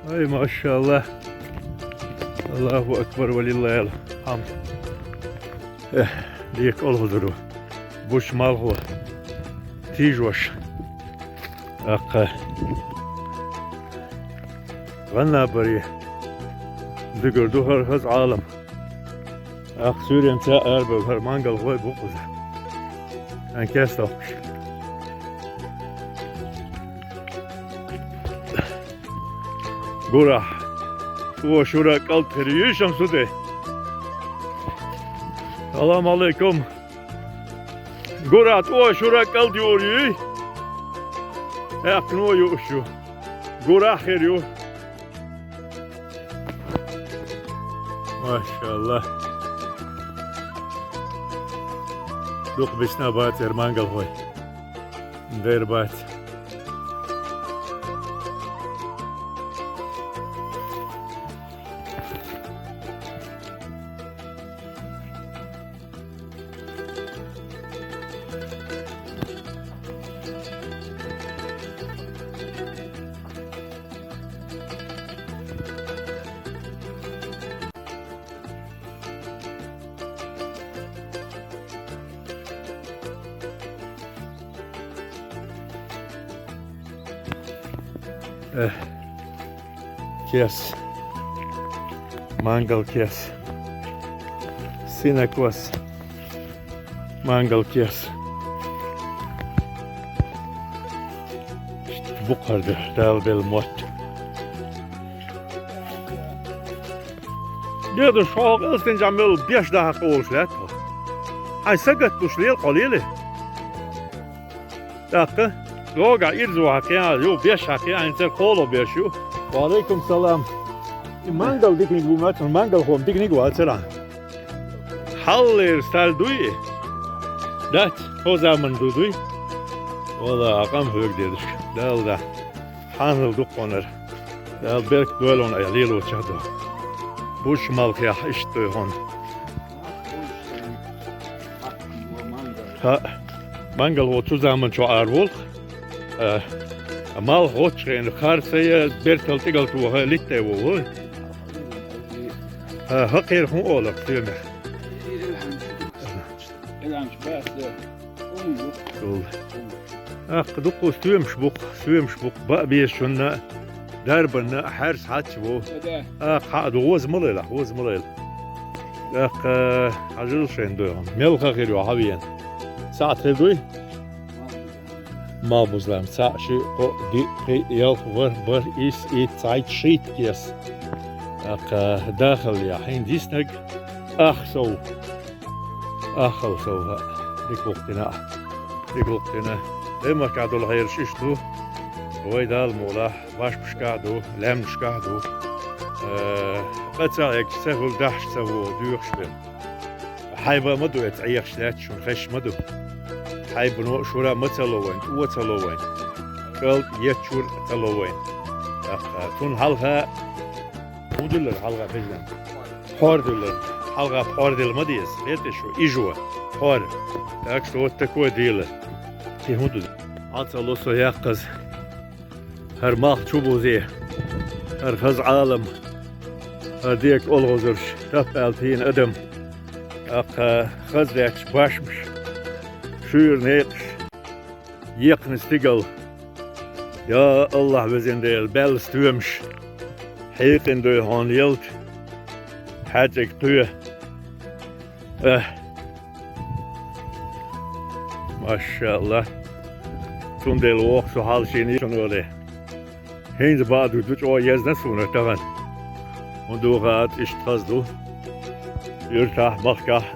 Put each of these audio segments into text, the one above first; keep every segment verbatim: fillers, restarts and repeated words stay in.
Ай, машаллах. Аллаху акбар, ва лиллахил хьамд. Э, дика олхазар ва. Буш малхо. Тийжош. Аккха. Гъанна бари. Дигар ду хӀара хаза Ӏалам. Аккха суьйренца арабевлла хӀара мангалхой бу-кх уза. Ан кеста доккхуш. Гурахь. ТӀо шура кӀалд хир юй, Шамсуде? Салам алейкум. Гурахь, тӀо шура кӀалд юур юй? Эккхано юуш ю. Гурахь хир ю. Машаллах. Дукха бисна бацар мангалхой. Дер бац. Э, кес. Мангал кес. Синокос. Мангал кес. Букхар да, Дала белла мотт. Дедуш, хьо къилстинчохь мел беш дахьа къолуш лаьтта хьо? Хьайн сагатдуш лела хьо, лели? ТӀаккха догахь ирзо хьан кхиа ю, беш хьан кхиа, хьайна церан кхоло беш ю. Ва алейкум салам. И мангал диканиг ву, мацун мангалхо диканиг вацара. Хьаллера сталь дуй и? Дац, хӀо заман ду дуй? Вала, а къам хьоьга дедуш. Дала да. Хьанал ду хьонара. Дала беркат дойла хьуна айхьа лелочохь а ду. Буш малхехь иштта дуй хьуна. ХӀаъ, мангалхо цу заманчохь ара волу-кх. Э, малх гӀоттачу хенахь харцайа, бертал тӀигал тоха литтай ву вай. Э, хӀокхера хӀун олу-кх стоьмехь? Аккха дуккха стоьмаш бу-кх, стоьмаш бу-кх, баа безачунна, дарбанна, хьаьрса хьаьчча ву. Аккха хьаа ду, воза ма лайла, воза ма лайла. Аккха хьажал шайн дуй хьуна. Мелха хир ю хьан вена? СаьӀат хир дуй? Малх буза лаьмна. Цхьаъ, шиъ, кхоъ, диъ, пхиъ, ялх, ворхӀ, бархӀ, исс, итт, цхьайтта, шийтта кес. Аккха дахаллехь, хӀинца диснарг ах сов. Ахал сов, хӀаъ. Дика гӀуллакх дина ахь. Дика гӀуллакх дина. Даймахкахь долу хьераш иштта ду. Вай Дала мукъ лахь, башмашкахь а ду, лаьмнашкахь а ду. Э, къа ца Ӏергаш ца хуьлу, дахьаш ца вогӀу, доьхуш бен. Хьайба ма ду, эца Ӏехаш лаьтташ шуна хезаш ма ду. Хьайбано а шура ма ца ло вайн, тӀо ца ло вайн. КӀалд еттачуьра ца ло вайн. ТӀаккха цунна хьалха хӀун дуьллара хьалха хезна? Пхьор дуьллара. Хьалха пхьор дилла ма деза. Хетий шу? Ижо. Пхьор. Так что вот такое дело. Кхин хӀун ду? Хьан ца ло со яккхаза. ХӀара малх чу бузе. ХӀара хаза Ӏалам. ХӀара дика олхазарш. Тап аьлла тийна адам. Аккха хаза лаьтташ башмаш. Шуьйра некъаш. Екхна стигал. Я АллахӀ, везан Дела, баьлла стоьмаш. Хьекъина дуй хьуна ялта. ХьаьжцӀиг кхоь. Э. МашаАллахӀ. Цундела воху со хьалшийна йишина вале. ХӀинца баа ду, ду чӀогӀа езна суна тахана. ХӀун ду хаьа, иштта хаза ду. Юьртахь, махкахь.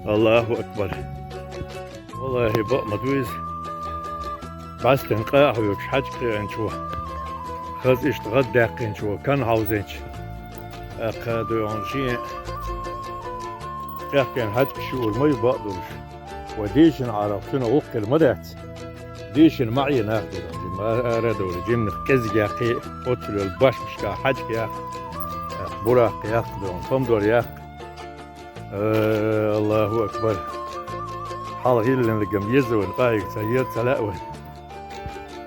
АллахӀу акбар. ВаллахӀи, баа ма ду иза. БӀаьстина къа а хьоьгуш, хьаьжкӀа кхиъначо, хаза иштта гӀаддаьккхинчо, кан хьовзинчу. ТӀаккха дуй хьуна шен къехкена хьаьжкӀаш юур ма ю баа долуш. Вай дийшина Ӏаралла цуьнан гӀуллакх хир ма дац. Дийшина ма Ӏе нах дерг, жимма ара а довлий, жиманах кӀезиг яккхий, оццул йолу башмашкахь хьаьжкӀа яккха, буракх яккха, дуй хьуна, помидор яккха. Э, АллахӀу акбар. Хьалха йиллинарг-м еза вайн, къахьега ца еза, ца лаьа вайн.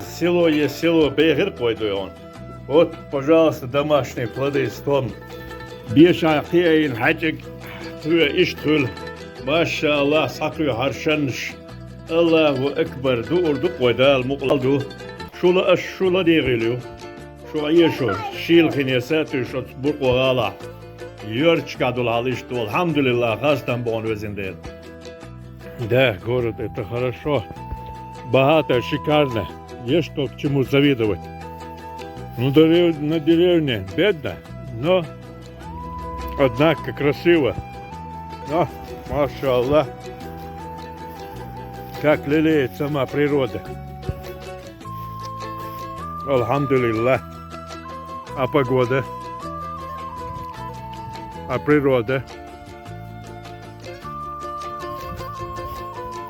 Село е село бехира-кх вай, дуй хьуна. Вот, пожалуйста, домашние плоды из том. Бешахь кхиайна хьаьжкӀаг хьоь иштта хуьлу. Машааллахь, схьакхоьхьара шаннаш. Аллаху акбар, дуур ду-кх вай Дала, мукъалла ду. Шу ла аш, шу ладегӀийла ю. Шу Ӏеша, шийла хинеса а туьйш оцу Буркъо гӀалахь. Йоьрташкахь долу хьал иштта ду, алхьамдулиллахӀ, хастам бу хьуна, везан Дела. Да, город это хорошо. Богато, шикарно. Есть что к чему завидовать. Ну, дерев-, на деревне бедно, но, однако, красиво. Но, машаллах, как лелеет сама природа. Алхьамдулиллах. А погода? А природа?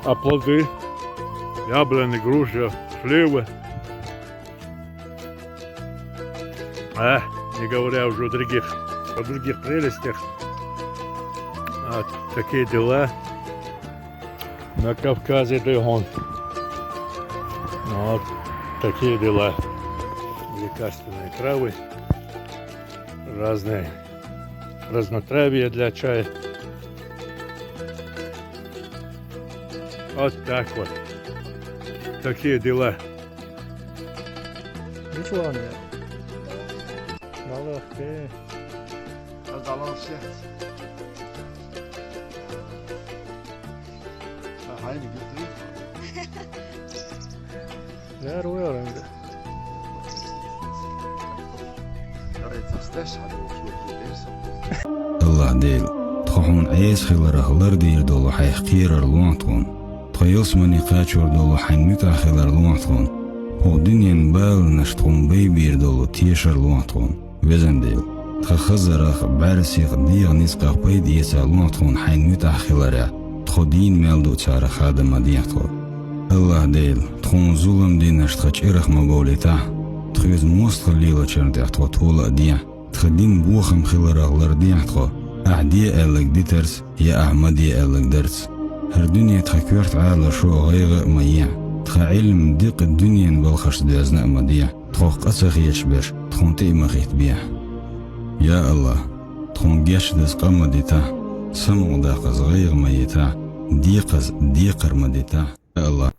А плоды? Яблони, груши, сливы. А, не говоря уже о других, о других прелестях. Вот такие дела на Кавказе, да и он. Вот такие дела. Лекарственные травы, разные разнотравья для чая. Вот так вот. Такие дела. Ничего не. Молодцы. Раздалось всех. Ага, не говори. Здорово, Ранга. Аллахь Дела, тхо хьуна Ӏеса хиларх лардийр долу хьайх кхерар лохьа тхуна. Тхо ялсамане кхачор долу хьайн муьтӀахь хилар лохьа тхуна. ХӀокху дуьненан баланаш тхуна байбийр долу тешар лохьа тхуна. Везан Дела, тхан хазарах, бӀаьрсех, дегӀан ницкъах пайда эца лохьа тхуна хьайн муьтӀахь хиларехь, тхо дийна мел ду царах хада ма дехьа тхо. Аллахь Дела, тхуна зулам динарш тхан чӀирах ма бовлийтахь, тхоьца мостагӀалла лелочарна тӀехь тхо тола а дехьа, тхан динан бохам хиларх лардехьа тхо, ахь де аьлларг дитарца, я ахь ма де аьлларг дарца. ХӀара дуьне тхан коьрта Ӏалашо, гӀайгӀа а ма ехьа, тхан Ӏилма, дикъа дуьненан балхашца доьзна а ма дехьа. Тхох къа ца хеташ берш тхуна тӀе а ма хӀиттабехьа. Я Аллахь, тхуна гечдаза къа ма дитахь, самукъадаккхаза гӀайгӀа ма йитахь, декхаза декхар ма дитахь, я Аллахь.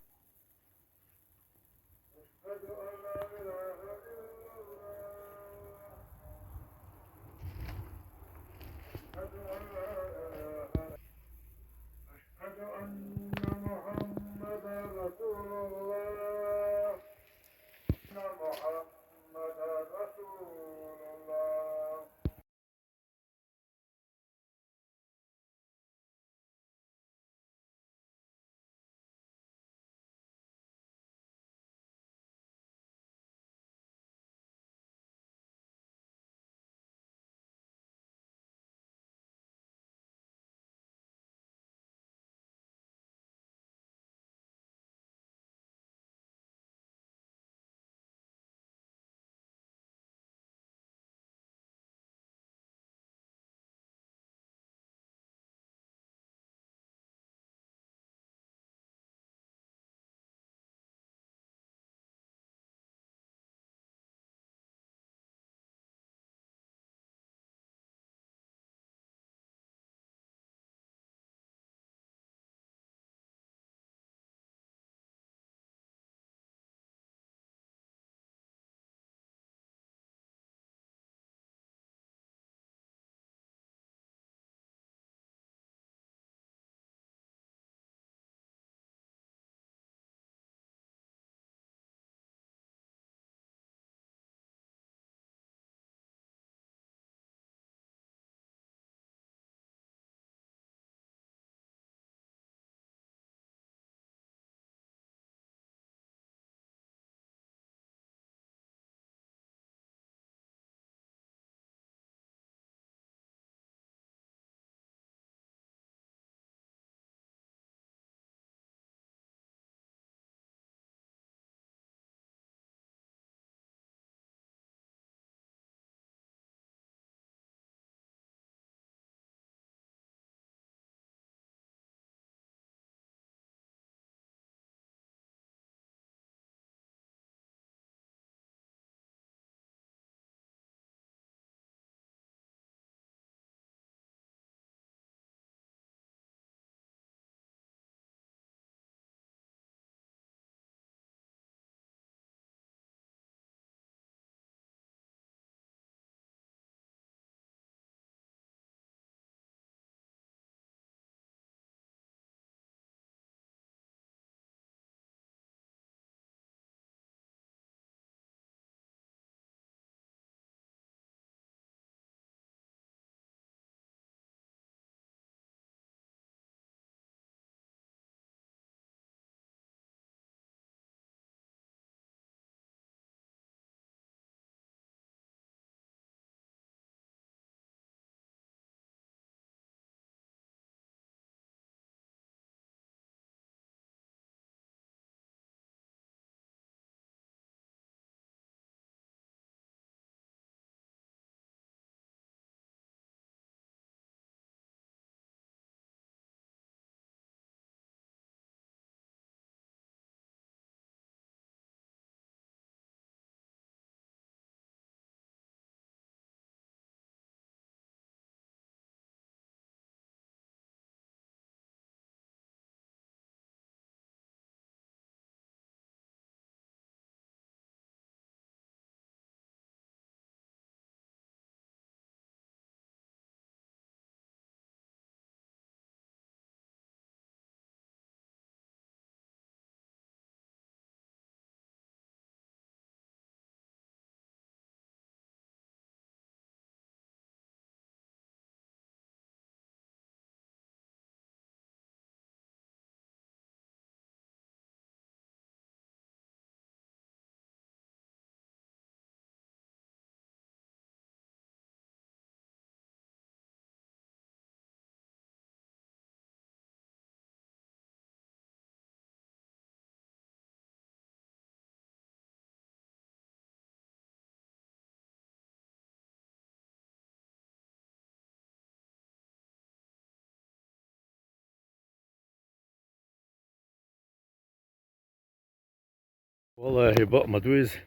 Валлахи, бакъ ма ду иза.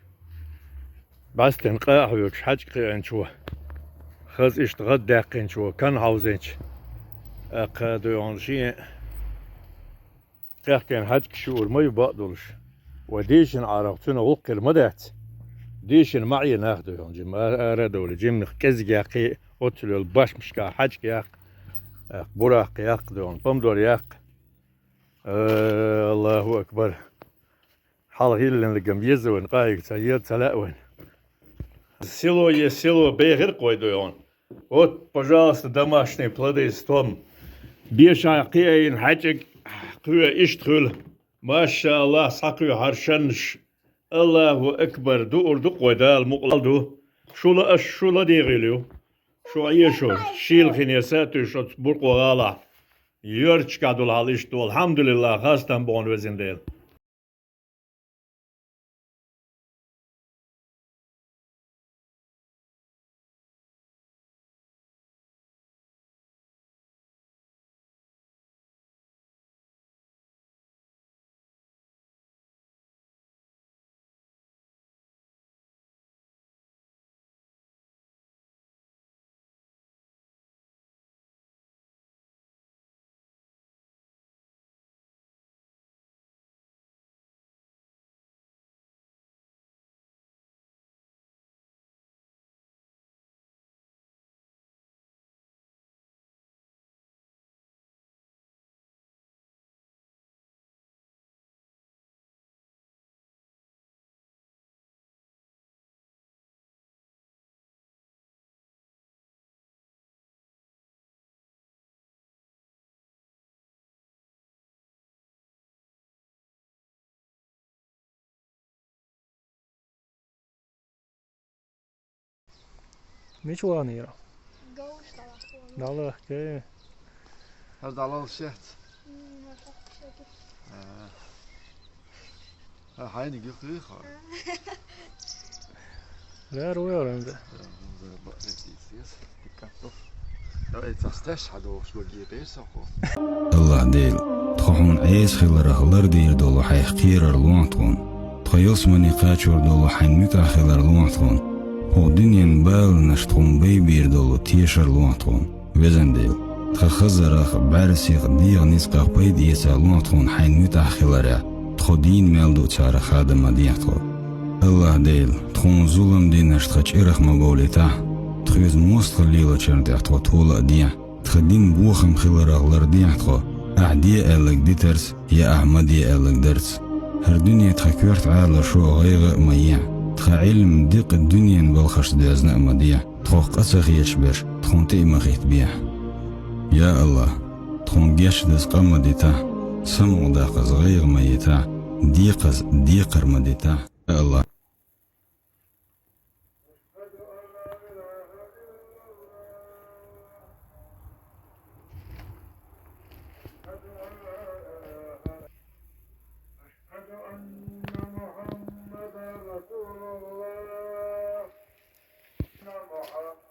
БӀаьстина къа а хьоьгуш хьаьжкӀа кхиъначо, хаза иштта гӀаддаьккхинчо, кан хьовзийначо, тӀаккха, дой хьона, шен кхехкийна хьаьжкӀаш юар ма ю бакъ долаш. Вай дийшина Ӏарагӏа цуьнан гӀуллакх хир ма дац. Дийшина ма Ӏе нах, дой хьона, жимма ара а довлий, жиманах кӀезига яккхий, оццул йолу башмашкахь хьаьжкӀа яккха, тӀаккха буракх яккха, дой хьона, помидор яккха. Э, Аллаху акбар! Хьалха йиллинарг-м еза вайна, къахьега ца еза, ца лаьа вайна. Село е село бехира-кх вай, дой хьона. Вот, пожалуйста, домашние плоды из том. Бешахь кхиийна хьаьжкӀа кхоь иштта хуьлу. Маша Аллах, схьакхоьхьара шаннаш. Аллаху акбар, дуур ду-кх вай, Дала мукъалахь ду. Шу лааш, шу ладийгӀийла ю. Шу Ӏеша, шийла хине са а туьйсуш оцу Буркъо гӀалахь. Йоьрташкахь долу хьал иштта ду, алхьамдулиллахӀ, хастам бу хьуна, везан Дела. Мича вахнера? Галаш дӀалахкий. ДӀалахкий. ХӀара дӀалалуш яц? М, ма шахташ яги. А. А, хьайниг юххе хьо? А. Лер ву яра МЗ? Давай цхьа стеш хьадогӀуш ваге бер со хьо. Аллах Дела, тхо хьуна Ӏеса хиларх лардийр долу хьайх кхерар лохьа тхуна. Тхо ялсамане кхачор долу хьайн муьтӀахь хилар лохьа тхуна. ХӀокху дуьненан баланаш тхуна байбийр долу тешар лохьа тхуна. Везан Дела, тхан хазарах, бӀаьрсех, дегӀан ницкъах пайда эца лохьа тхуна хьайн муьтӀахь хиларехь, тхо дийна мел ду царах хадам ма дехьа тхо. Аллах Дела, тхуна зулам динарш тхан чӀирах ма бовлийтахь, тхоьца мостагӀалла лелочарна тӀехь тхо тола а дехьа, тхан дин бохам хиларах лардехьа тхо, ахь де аьлларг дитарца, я ахь ма де аьлларг дарца. ХӀара дуьне тхан коьрта Ӏалашо а, гӀайгӀа а ма ехьа, тхан Ӏилма дикъа дуьненан балхашца доьзна а ма дехьа. Тхох къа ца хеташ берш тхуна тӀе а ма хӀиттабехьа. Я Аллах, тхуна гечдаза къа ма дитахь, самукъадаккхаза гӀайгӀа ма йитахь, декхаза декхар ма дитахь, я Аллах. أشهد أن محمدا رسول الله. أن محمدا